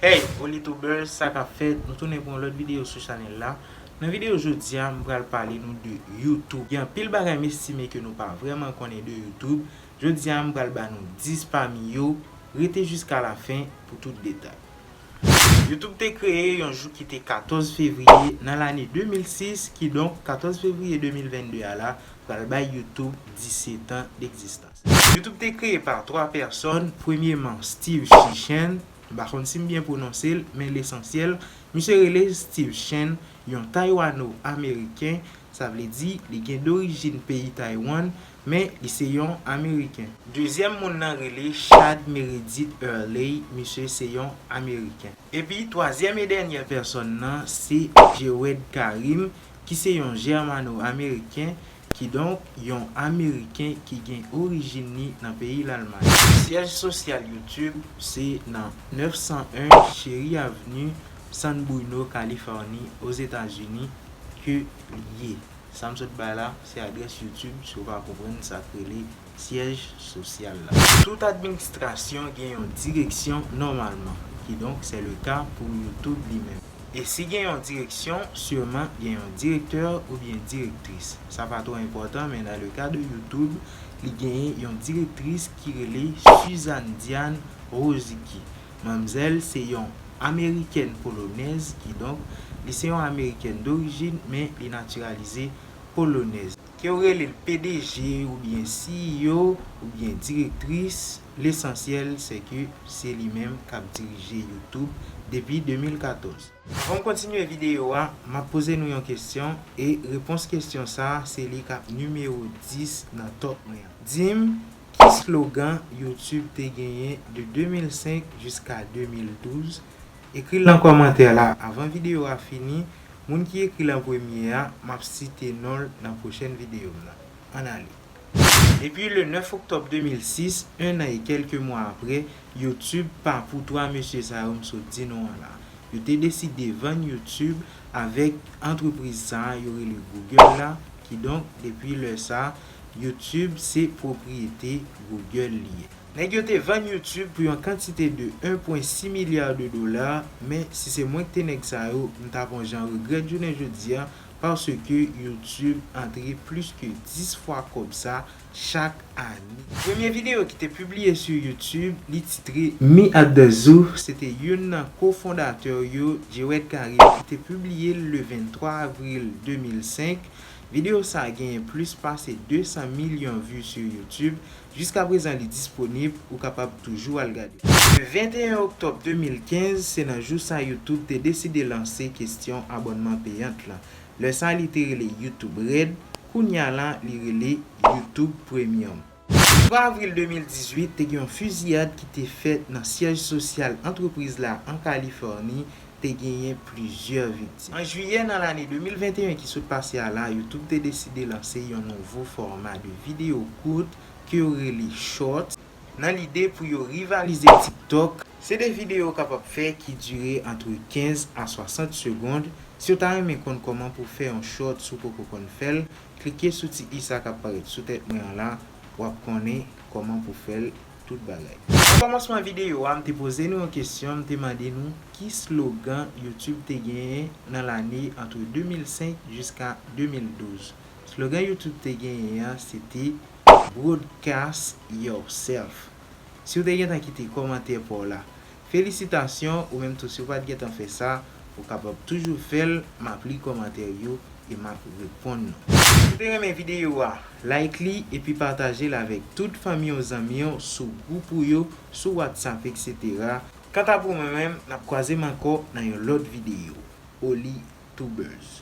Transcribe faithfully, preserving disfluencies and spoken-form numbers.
Hey, Olitubers, sa k ap fèt? Nou tounen pou yon lòt videyo sou chanèl la. Nan videyo jodi a, m pral pale nou de YouTube. Gen anpil bagay m estime ke nou pa vrèman konnen de YouTube. Jodi a, m pral ba nou dis pami yo. Rete jiska lafen pou tout detay. YouTube te kreye yon jou ki te katòz fevriye nan lane de mil sis, kidonk katòz fevriye de mil vennde a la pral bay YouTube disèt an degzistans. YouTube te kreye pa twa pèsòn, premyeman Steve Chishan, m pa konn si m byen pwononse l, men lesansyèl, misye rele Steve Chen, yon Taywano-Ameriken, sa vle di li gen dorijin peyi Taywann, men li se yon Ameriken. Dezyèm moun nan rele Chad Meredith Hurley, misye se yon Ameriken. Epi twazyèm e dènyè pèsòn nan se Jawed Karim, ki se yon Jèmano-Ameriken, kidonk yon Ameriken ki gen orijin li nan peyi Lalmay. Syèj sosyal YouTube se nan nèf san en Cherry Avenue, San Bruno, Kalifòni, Ozetazini, ke li ye. Sa m sot bay la, se adrès YouTube, si w pa konprann sa k rele syèj sosyal la. Tout administrasyon gen yon direksyon nòmalman, kidonk se le ka pou YouTube li menm. E si gen yon direksyon, siman gen yon direktè oubyen direktris. Sa pa twò enpòtan, men nan le ka de YouTube, li genyen yon direktris ki rele Suzanne Diane Rosicky. Manmzèl se yon Amerikèn polonèz, kidonk li se yon Amerikèn dorijin, men li natiralize polonèz. Ke w rele l P D G oubyen C E O oubyen direktris, lesansyèl se ke se li menm k ap dirije YouTube depi de mil katòz. Avan m kontinye videyo a, m ap poze nou yon kesyon, e repons kesyon sa a, se li k ap nimewo dis nan top mwen an. Di m, ki slogan YouTube te genyen de de mil senk jiska de mil douz? Ekri l nan kòmantè la avan videyo a fini. Moun ki ekri l an premye a, m ap site non l nan pwochèn videyo m nan. Ann ale. Depi le nèf oktòb de mil sis, en an e kèlke mwa apre, YouTube pa pou twa mesye sa yo m sot di non an la. Yo te deside vann YouTube avèk antrepriz sa a yo rele Google la, kidonk depi lè sa, YouTube se pwopriyete Google li ye. Nèg yo te vann YouTube pou yon kantite de en pwen sis milya de dola, men si se mwen k te nèg sa yo, m t ap on jan regrèt jounen jodi a, paske YouTube antre plis ke dis fwa kòb sa chak ane. Premye videyo ki te pibliye sou YouTube, li titre Me at the Zoo, se te youn nan kofondatè yo, Jawed Karim, ki te pibliye l le venntwa avril de mil senk. Videyo sa a genyen plis pase de san milyon vi sou YouTube. Jiskaprezan li disponib, ou kapab toujou al gade. Le venteyen oktòb de mil kenz, se nan jou sa YouTube te deside lanse kesyon abònman peyant lan. Lè sa li te rele YouTube Red, kounye a la li rele YouTube Premium. Twa avril de mil dizuit, te gen yon fiziyad ki te fèt nan syèj sosyal antrepriz la an Kalifòni, te genyen plizyè viktim. An jiyè nan lane de mil venteyen ki sot pase a la, YouTube te deside lanse yon nouvo fòma de videyo kout ke yo rele Shorts, nan lide pou yo rivalize TikTok. Se de videyo w kapab fè ki dire antre kenz a swasant segond. Si w ta renmen konn kòman pou fè yon Shorts ou poko konn fè l, klike sou ti i sa k ap parèt sou tèt mwen an la, w ap konnen kòman pou fè l, tout bagay. Nan kòmansman videyo a, m te poze nou yon kesyon, m te mande nou ki slogan YouTube te genyen nan lane antre de mil senk jiska de mil douz. Slogan YouTube te genyen an, se te Broadcast Yourself. Si w te gentan kite kòmantè pa w la, felisitasyon, ou menm tou si w pa t gentan fè sa, ou kapab toujou fè l, m ap li kòmantè yo e m ap reponn nou. Si w te renmen videyo a, like li epi pataje l avèk tout fanmi w, zanmi w, sou gwoup ou yo, sou WhatsApp, etsetera. Kanta pou mwen menm, n ap kwaze m ankò nan yon lòt videyo. Oli Tubers.